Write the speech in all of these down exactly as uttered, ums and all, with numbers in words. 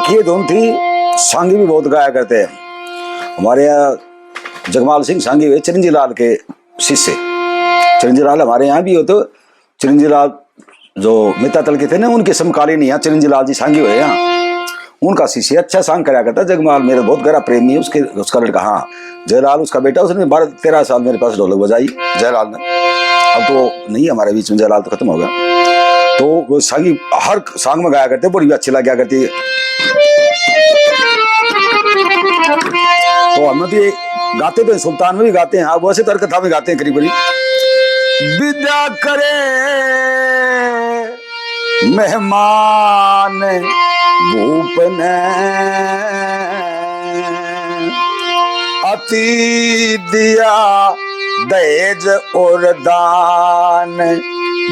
ये धुन थी, सांगी भी बहुत गाया करते हैं। हमारे यहाँ जगमाल सिंह सांगी हुए चिरंजी लाल के शिष्य। चिरंजी लाल हमारे यहाँ भी हो तो चिरंजी लाल जो मितातल के थे ना, उनके समकालीन यहाँ चिरंजी लाल जी सांगी हुए यहाँ, उनका शिष्य अच्छा सांग करा करता जगमाल, मेरा बहुत गहरा प्रेमी है उसके, उसका लड़का। हाँ, जयलाल उसका बेटा, उसने बारह तेरह साल मेरे पास ढोलक बजाई, जयलाल ने। अब तो नहीं हमारे बीच में, जयलाल तो खत्म हो गया। तो वो सांगी हर सांग में गाया करते, बड़ी भी अच्छी लगा करती। तो हम भी गाते तो हैं, सुल्तान में भी गाते हैं। हाँ, वैसे तो हर कथा में गाते हैं करीब करीब। विदा करे मेहमान भूप ने, अति दिया दहेज और दान।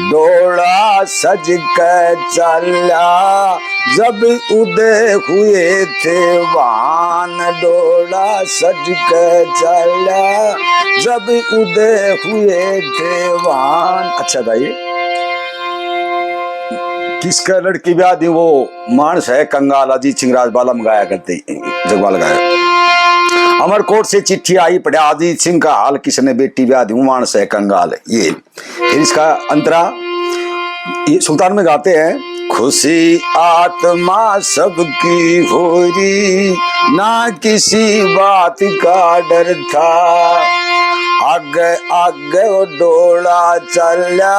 डोला सज के चाल्या जब उदय हुए थे वान। डोला सज के चाल्या जब उदय हुए थे वान। अच्छा था ये। किसका लड़की ब्याह दी, वो मानस है कंगाल, अजीत सिंह राजबाला में गाया करते, जगवाल गाया। अमरकोट से चिट्ठी आई, पढ़ा अजीत सिंह का हाल, किसने बेटी ब्याह दी, वो मानस है कंगाल। ये फिर इसका अंतरा, ये सुल्तान में गाते हैं, खुशी आत्मा सबकी हो रही, ना किसी बात का डर था। आगे आगे वो डोला चाल्या,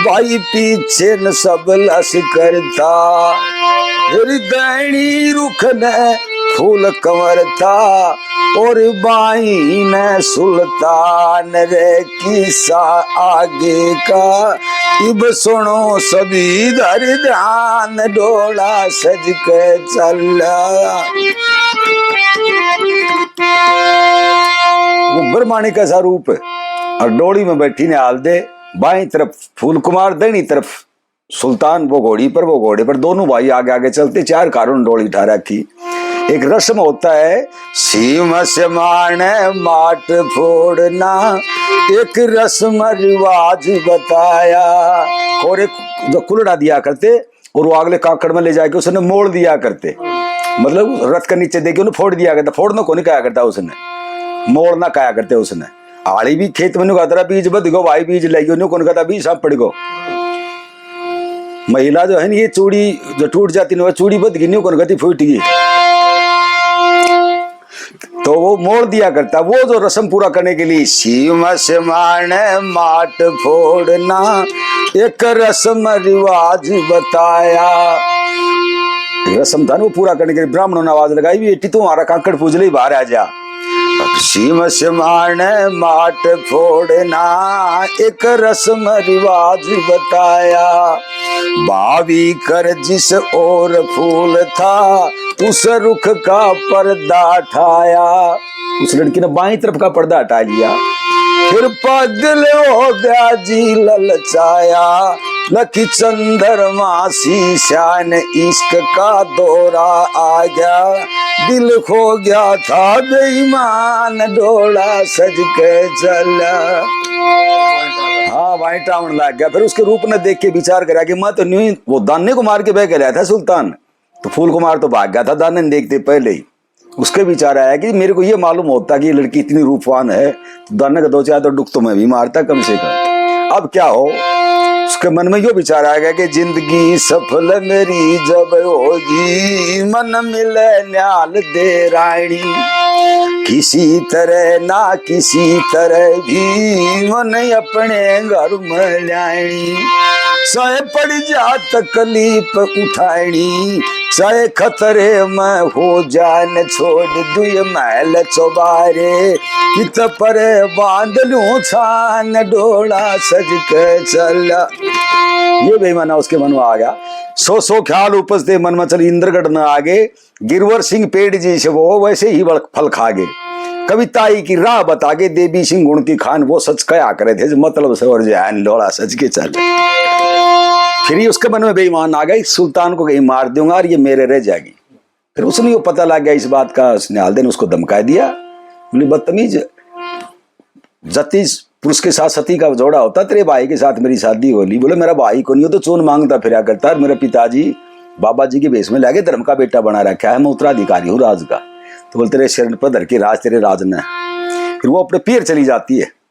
भाई पीछे न सब लश्कर था। फिर दैनी रुख ने फूल कंवर था, और बाई ने सुल्तान रे। किस्सा आगे का इब सुनो सभी धर ध्यान, डोला सज के चला। वो ब्रह्माणी का सा रूप और डोली में बैठी ने हाल दे, बाई तरफ फूल कुमार, दैनी तरफ सुल्तान, वो घोड़ी पर, वो घोड़े पर, दोनों भाई आगे आगे चलते, चार कारों ने डोली उठा रखी। एक रस्म होता है, सीम समाण माट फोड़ना, एक रस्म रिवाज बताया। और एक जो कुलड़ा दिया करते और वो अगले काकड़ में ले जाके उसने मोल दिया करते, मतलब रथ के नीचे देके उन्हें फोड़ दिया करता। फोड़ना को नहीं कहा करता उसने, मोलना कहा करते उसने। आली भी खेत में न्यू कहता, बीज बध गो भाई, बीज ले गयो, न्यू कौन कहता, बीज सब पड़ गो। महिला जो है ना, ये चूड़ी जो टूट जाती ना, वो चूड़ी बध गई, न्यू कौन कहती, फूट गई। तो वो मोल दिया करता, वो जो रस्म पूरा करने के लिए। सीम समाण माट फोड़ना, एक रस्म रिवाज बताया। रस्म था ना, वो पूरा करने के लिए ब्राह्मणों ने आवाज लगाई, बेटी तू हमारा काकड़ पूज ले, बाहर आ जा। सीम समाण माट फोड़ना, एक रस्म रिवाज बताया। भावी कर जिस ओर फूल था, उस रुख का पर्दा ठाया। उस लड़की ने बाईं तरफ का पर्दा हटा लिया। फिर पागल हो गया जी ललचाया, लकी चंद्रमा सी शान इश्क का दौरा आ गया। दिल खो गया था बेईमान, डोला सज के चला। हाँ, वाइट आवन लग गया। फिर उसके रूप ने देख के विचार करा कि मैं तो न्यू ही वो दाने को मार के बह के लाया था सुल्तान, तो फूल कुमार तो भाग गया था दाने ने देखते पहले ही। उसके विचार आया कि मेरे को ये मालूम होता कि ये लड़की इतनी रूपवान है, तो दाने का दो चार तो डुक तो मैं भी मारता कम से कम। अब क्या हो, उसके मन में यो विचार आ गया कि जिंदगी सफल मेरी जब होगी, मन मिले न्याल दे रानी, किसी तरह ना किसी तरह भी मन अपने घर में ल्याणी। चाहे पड़ जा तकलीफ उठानी, चाहे खतरे में हो जान, छोड़ दुए महल चौबारे, कित पर बांध लूं छान, डोला सज के चला। ये बेईमाना उसके मन में आ गया। सौ सौ ख्याल उपजते मन में, चल इंद्रगढ़ न आगे, गिरवर सिंह पेड़ जी से वो वैसे ही बल-, फल खा गए। कविताई की राह बता के देवी सिंह गुण की खान, वो सच कया करे थे जो मतलब से और जहन, डोला सज के चल। फिर ये उसके मन में बेईमान आ गए, सुल्तान को कहीं मार दूंगा और ये मेरे रह जाएगी। फिर उसने वो पता लग गया इस बात का, उसने हाल दिन उसको धमका दिया, बोली, बदतमीज, जति पुरुष के साथ सती का जोड़ा होता, तेरे भाई के साथ मेरी शादी हो ली। बोले, मेरा भाई को नहीं हो तो चून मांगता फिरा करता, और मेरे पिताजी बाबा जी के भेष में लाके धर्म का बेटा बना रखा है, मैं उत्तराधिकारी हूँ राज का। तो बोले, तेरे सिर पर धर के राज, तेरे राज ने। फिर वो अपने पीहर चली जाती है।